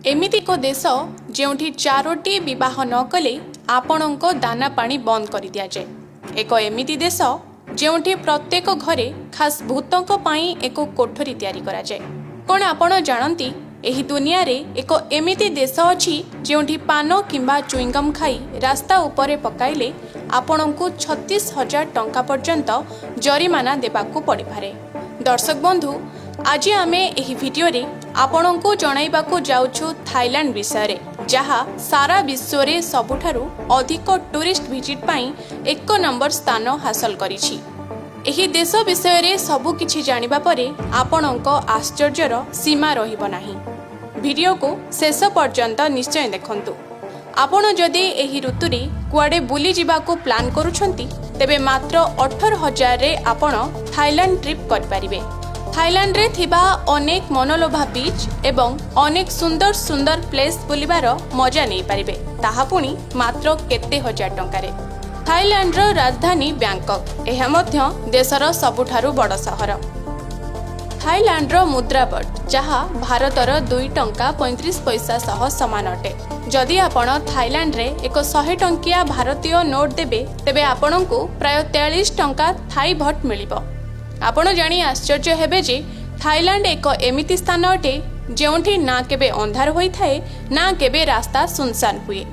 ଏମିତି ଏକ ଦେଶ ଯେଉଁଠି ଚାରୋଟି ବିବାହ ନ କଲେ ଆପଣଙ୍କ ଦାନା ପାଣି ବନ୍ଦ କରିଦିଆଯାଏ। ଏକ ଏମିତି ଦେଶ ଯେଉଁଠି ପ୍ରତ୍ୟେକ ଘରେ ଖାସ୍ ଭୂତଙ୍କ ପାଇଁ ଏକ କୋଠରୀ ତିଆରି କରାଯାଏ। କ'ଣ ଆପଣ ଜାଣନ୍ତି, ଏହି ଦୁନିଆରେ ଏକ ଏମିତି ଦେଶ ଅଛି ଯେଉଁଠି ପାନ କିମ୍ବା ଚୁଇଙ୍ଗମ୍ ଖାଇ ରାସ୍ତା ଉପରେ ପକାଇଲେ ଆପଣଙ୍କୁ 36,000 ଟଙ୍କା ପର୍ଯ୍ୟନ୍ତ ଜରିମାନା ଦେବାକୁ ପଡ଼ିପାରେ? ଦର୍ଶକ ବନ୍ଧୁ, ଆଜି ଆମେ ଏହି ଭିଡିଓରେ ଆପଣଙ୍କୁ ଜଣାଇବାକୁ ଯାଉଛୁ ଥାଇଲାଣ୍ଡ ବିଷୟରେ, ଯାହା ସାରା ବିଶ୍ୱରେ ସବୁଠାରୁ ଅଧିକ ଟୁରିଷ୍ଟ ଭିଜିଟ୍ ପାଇଁ ଏକ ନମ୍ବର ସ୍ଥାନ ହାସଲ କରିଛି। ଏହି ଦେଶ ବିଷୟରେ ସବୁ କିଛି ଜାଣିବା ପରେ ଆପଣଙ୍କ ଆଶ୍ଚର୍ଯ୍ୟର ସୀମା ରହିବ ନାହିଁ। ଭିଡିଓକୁ ଶେଷ ପର୍ଯ୍ୟନ୍ତ ନିଶ୍ଚୟ ଦେଖନ୍ତୁ। ଆପଣ ଯଦି ଏହି ଋତୁରେ କୁଆଡ଼େ ବୁଲିଯିବାକୁ ପ୍ଲାନ୍ କରୁଛନ୍ତି, ତେବେ ମାତ୍ର 18,000ରେ ଆପଣ ଥାଇଲାଣ୍ଡ ଟ୍ରିପ୍ କରିପାରିବେ। ଥାଇଲାଣ୍ଡରେ ଥିବା ଅନେକ ମନଲୋଭା ବିଚ୍ ଏବଂ ଅନେକ ସୁନ୍ଦର ସୁନ୍ଦର ପ୍ଲେସ୍ ବୁଲିବାର ମଜା ନେଇପାରିବେ, ତାହା ପୁଣି ମାତ୍ର କେତେ ହଜାର ଟଙ୍କାରେ। ଥାଇଲାଣ୍ଡର ରାଜଧାନୀ ବ୍ୟାଙ୍କକ୍। ଏହା ମଧ୍ୟ ଦେଶର ସବୁଠାରୁ ବଡ଼ ସହର। ଥାଇଲାଣ୍ଡର ମୁଦ୍ରା ବଟ୍, ଯାହା ଭାରତର 2 ଟଙ୍କା 35 ପଇସା ସହ ସମାନ ଅଟେ। ଯଦି ଆପଣ ଥାଇଲାଣ୍ଡରେ ଏକ 100 ଟଙ୍କିଆ ଭାରତୀୟ ନୋଟ୍ ଦେବେ, ତେବେ ଆପଣଙ୍କୁ ପ୍ରାୟ 43 ଟଙ୍କା ଥାଇ ଭଟ୍ ମିଳିବ। ଆପଣ ଜାଣି ଆଶ୍ଚର୍ଯ୍ୟ ହେବେ ଯେ ଥାଇଲାଣ୍ଡ ଏକ ଏମିତି ସ୍ଥାନ ଅଟେ, ଯେଉଁଠି ନା କେବେ ଅନ୍ଧାର ହୋଇଥାଏ, ନା କେବେ ରାସ୍ତା ସୁନସାନ ହୁଏ।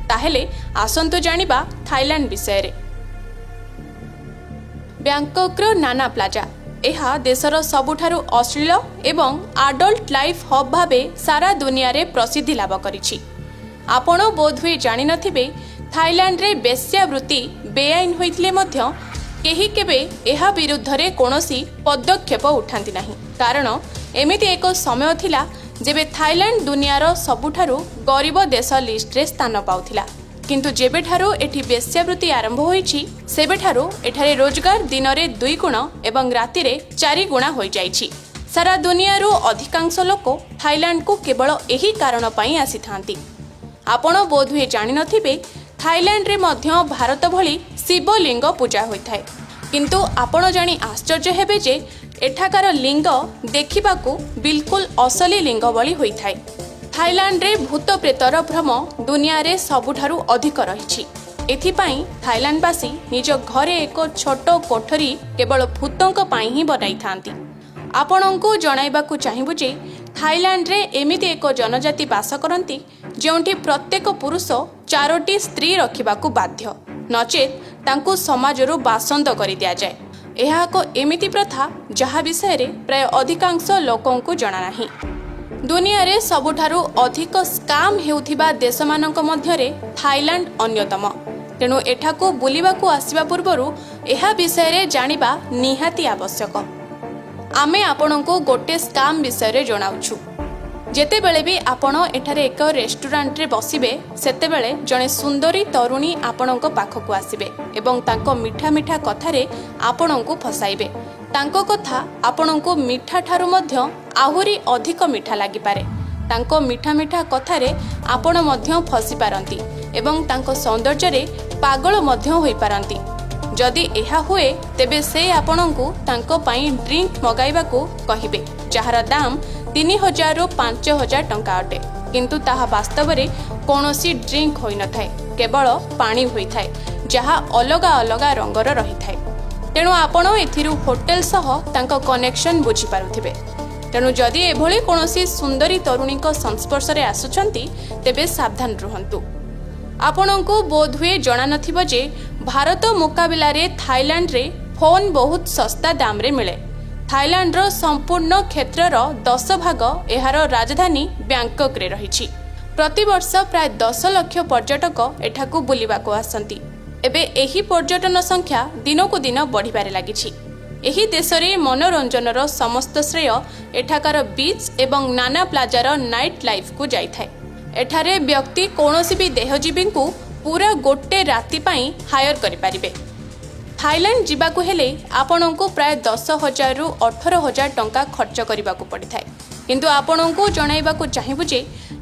ତାହେଲେ ଆସନ୍ତୁ ଜାଣିବା ଥାଇଲାଣ୍ଡ ବିଷୟରେ। ବ୍ୟାଙ୍କକର ନାନା ପ୍ଲାଜା, ଏହା ଦେଶର ସବୁଠାରୁ ଅଶ୍ଳୀଳ ଏବଂ ଆଡଲ୍ଟ ଲାଇଫ୍ ହବ୍ ଭାବେ ସାରା ଦୁନିଆରେ ପ୍ରସିଦ୍ଧି ଲାଭ କରିଛି। ଆପଣ ବୋଧହୁଏ ଜାଣିନଥିବେ, ଥାଇଲାଣ୍ଡରେ ବେଶ୍ୟାବୃତ୍ତି ବେଆଇନ ହୋଇଥିଲେ ମଧ୍ୟ କେହି କେବେ ଏହା ବିରୁଦ୍ଧରେ କୌଣସି ପଦକ୍ଷେପ ଉଠାନ୍ତି ନାହିଁ। କାରଣ ଏମିତି ଏକ ସମୟ ଥିଲା, ଯେବେ ଥାଇଲାଣ୍ଡ ଦୁନିଆର ସବୁଠାରୁ ଗରିବ ଦେଶ ଲିଷ୍ଟରେ ସ୍ଥାନ ପାଉଥିଲା। କିନ୍ତୁ ଯେବେଠାରୁ ଏଠି ବେଶ୍ୟାବୃତ୍ତି ଆରମ୍ଭ ହୋଇଛି, ସେବେଠାରୁ ଏଠାରେ ରୋଜଗାର ଦିନରେ ଦୁଇଗୁଣ ଏବଂ ରାତିରେ ଚାରିଗୁଣା ହୋଇଯାଇଛି। ସାରା ଦୁନିଆରୁ ଅଧିକାଂଶ ଲୋକ ଥାଇଲାଣ୍ଡକୁ କେବଳ ଏହି କାରଣ ପାଇଁ ଆସିଥାନ୍ତି। ଆପଣ ବୋଧହୁଏ ଜାଣିନଥିବେ, ଥାଇଲାଣ୍ଡରେ ମଧ୍ୟ ଭାରତ ଭଳି ଶିବଲିଙ୍ଗ ପୂଜା ହୋଇଥାଏ। କିନ୍ତୁ ଆପଣ ଜାଣି ଆଶ୍ଚର୍ଯ୍ୟ ହେବେ ଯେ ଏଠାକାର ଲିଙ୍ଗ ଦେଖିବାକୁ ବିଲକୁଲ ଅସଲି ଲିଙ୍ଗ ଭଳି ହୋଇଥାଏ। ଥାଇଲାଣ୍ଡରେ ଭୂତ ପ୍ରେତର ଭ୍ରମ ଦୁନିଆରେ ସବୁଠାରୁ ଅଧିକ ରହିଛି। ଏଥିପାଇଁ ଥାଇଲାଣ୍ଡବାସୀ ନିଜ ଘରେ ଏକ ଛୋଟ କୋଠରୀ କେବଳ ଭୂତଙ୍କ ପାଇଁ ହିଁ ବନାଇଥାନ୍ତି। ଆପଣଙ୍କୁ ଜଣାଇବାକୁ ଚାହିଁବୁ ଯେ ଥାଇଲାଣ୍ଡରେ ଏମିତି ଏକ ଜନଜାତି ବାସ କରନ୍ତି, ଯେଉଁଠି ପ୍ରତ୍ୟେକ ପୁରୁଷ ଚାରୋଟି ସ୍ତ୍ରୀ ରଖିବାକୁ ବାଧ୍ୟ, ନଚେତ୍ ତାଙ୍କୁ ସମାଜରୁ ବାସନ୍ଦ କରିଦିଆଯାଏ। ଏହା ଏକ ଏମିତି ପ୍ରଥା, ଯାହା ବିଷୟରେ ପ୍ରାୟ ଅଧିକାଂଶ ଲୋକଙ୍କୁ ଜଣା ନାହିଁ। ଦୁନିଆରେ ସବୁଠାରୁ ଅଧିକ ସ୍କାମ୍ ହେଉଥିବା ଦେଶମାନଙ୍କ ମଧ୍ୟରେ ଥାଇଲାଣ୍ଡ ଅନ୍ୟତମ। ତେଣୁ ଏଠାକୁ ବୁଲିବାକୁ ଆସିବା ପୂର୍ବରୁ ଏହା ବିଷୟରେ ଜାଣିବା ନିହାତି ଆବଶ୍ୟକ। ଆମେ ଆପଣଙ୍କୁ ଗୋଟେ ସ୍କାମ୍ ବିଷୟରେ ଜଣାଉଛୁ। ଯେତେବେଳେ ବି ଆପଣ ଏଠାରେ ଏକ ରେଷ୍ଟୁରାଣ୍ଟରେ ବସିବେ, ସେତେବେଳେ ଜଣେ ସୁନ୍ଦରୀ ତରୁଣୀ ଆପଣଙ୍କ ପାଖକୁ ଆସିବେ ଏବଂ ତାଙ୍କ ମିଠା ମିଠା କଥାରେ ଆପଣଙ୍କୁ ଫସାଇବେ। ତାଙ୍କ କଥା ଆପଣଙ୍କୁ ମିଠା ଠାରୁ ମଧ୍ୟ ଆହୁରି ଅଧିକ ମିଠା ଲାଗିପାରେ। ତାଙ୍କ ମିଠା ମିଠା କଥାରେ ଆପଣ ମଧ୍ୟ ଫସି ପାରନ୍ତି ଏବଂ ତାଙ୍କ ସୌନ୍ଦର୍ଯ୍ୟରେ ପାଗଳ ମଧ୍ୟ ହୋଇପାରନ୍ତି। ଯଦି ଏହା ହୁଏ, ତେବେ ସେ ଆପଣଙ୍କୁ ତାଙ୍କ ପାଇଁ ଡ୍ରିଙ୍କ ମଗାଇବାକୁ କହିବେ, ଯାହାର ଦାମ 3000ରୁ 5000 ଟଙ୍କା ଅଟେ। କିନ୍ତୁ ତାହା ବାସ୍ତବରେ କୌଣସି ଡ୍ରିଙ୍କ ହୋଇନଥାଏ, କେବଳ ପାଣି ହୋଇଥାଏ, ଯାହା ଅଲଗା ଅଲଗା ରଙ୍ଗର ରହିଥାଏ। ତେଣୁ ଆପଣ ଏଥିରୁ ହୋଟେଲ ସହ ତାଙ୍କ କନେକ୍ସନ ବୁଝିପାରୁଥିବେ। ତେଣୁ ଯଦି ଏଭଳି କୌଣସି ସୁନ୍ଦରୀ ତରୁଣୀଙ୍କ ସଂସ୍ପର୍ଶରେ ଆସୁଛନ୍ତି, ତେବେ ସାବଧାନ ରୁହନ୍ତୁ। ଆପଣଙ୍କୁ ବୋଧହୁଏ ଜଣାନଥିବ ଯେ ଭାରତ ମୁକାବିଲାରେ ଥାଇଲାଣ୍ଡରେ ଫୋନ୍ ବହୁତ ଶସ୍ତା ଦାମରେ ମିଳେ। ଥାଇଲାଣ୍ଡର ସମ୍ପୂର୍ଣ୍ଣ କ୍ଷେତ୍ରର 10 ଭାଗ ଏହାର ରାଜଧାନୀ ବ୍ୟାଙ୍କକରେ ରହିଛି। ପ୍ରତିବର୍ଷ ପ୍ରାୟ 10 ଲକ୍ଷ ପର୍ଯ୍ୟଟକ ଏଠାକୁ ବୁଲିବାକୁ ଆସନ୍ତି। ଏବେ ଏହି ପର୍ଯ୍ୟଟନ ସଂଖ୍ୟା ଦିନକୁ ଦିନ ବଢ଼ିବାରେ ଲାଗିଛି। ଏହି ଦେଶରେ ମନୋରଞ୍ଜନର ସମସ୍ତ ଶ୍ରେୟ ଏଠାକାର ବିଚ୍ ଏବଂ ନାନା ପ୍ଲାଜାର ନାଇଟ୍ ଲାଇଫକୁ ଯାଇଥାଏ। ଏଠାରେ ବ୍ୟକ୍ତି କୌଣସି ବି ଦେହଜୀବୀଙ୍କୁ ପୁରା ଗୋଟେ ରାତି ପାଇଁ ହାୟର କରିପାରିବେ। ଥାଇଲାଣ୍ଡ ଯିବାକୁ ହେଲେ ଆପଣଙ୍କୁ ପ୍ରାୟ 10,000ରୁ 18,000 ଟଙ୍କା ଖର୍ଚ୍ଚ କରିବାକୁ ପଡ଼ିଥାଏ। କିନ୍ତୁ ଆପଣଙ୍କୁ ଜଣାଇବାକୁ ଚାହିଁବୁ ଯେ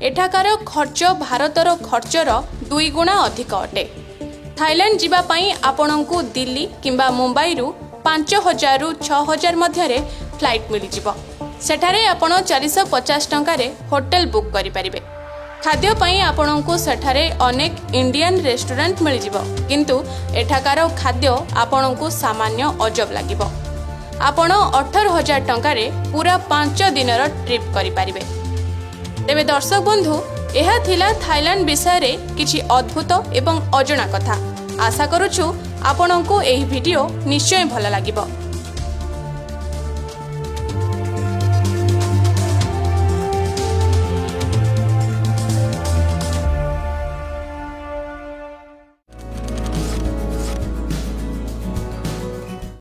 ଏଠାକାର ଖର୍ଚ୍ଚ ଭାରତର ଖର୍ଚ୍ଚର ଦୁଇଗୁଣା ଅଧିକ ଅଟେ। ଥାଇଲାଣ୍ଡ ଯିବା ପାଇଁ ଆପଣଙ୍କୁ ଦିଲ୍ଲୀ କିମ୍ବା ମୁମ୍ବାଇରୁ 5000ରୁ 6000 ମଧ୍ୟରେ ଫ୍ଲାଇଟ୍ ମିଳିଯିବ। ସେଠାରେ ଆପଣ 450 ଟଙ୍କାରେ ହୋଟେଲ ବୁକ୍ କରିପାରିବେ। ଖାଦ୍ୟ ପାଇଁ ଆପଣଙ୍କୁ ସେଠାରେ ଅନେକ ଇଣ୍ଡିଆନ୍ ରେଷ୍ଟୁରାଣ୍ଟ ମିଳିଯିବ, କିନ୍ତୁ ଏଠାକାର ଖାଦ୍ୟ ଆପଣଙ୍କୁ ସାମାନ୍ୟ ଅଜବ ଲାଗିବ। ଆପଣ 18,000 ଟଙ୍କାରେ ପୁରା 5 ଦିନର ଟ୍ରିପ୍ କରିପାରିବେ। ତେବେ ଦର୍ଶକ ବନ୍ଧୁ, ଏହା ଥିଲା ଥାଇଲାଣ୍ଡ ବିଷୟରେ କିଛି ଅଦ୍ଭୁତ ଏବଂ ଅଜଣା କଥା। ଆଶା କରୁଛୁ ଆପଣଙ୍କୁ ଏହି ଭିଡ଼ିଓ ନିଶ୍ଚୟ ଭଲ ଲାଗିବ।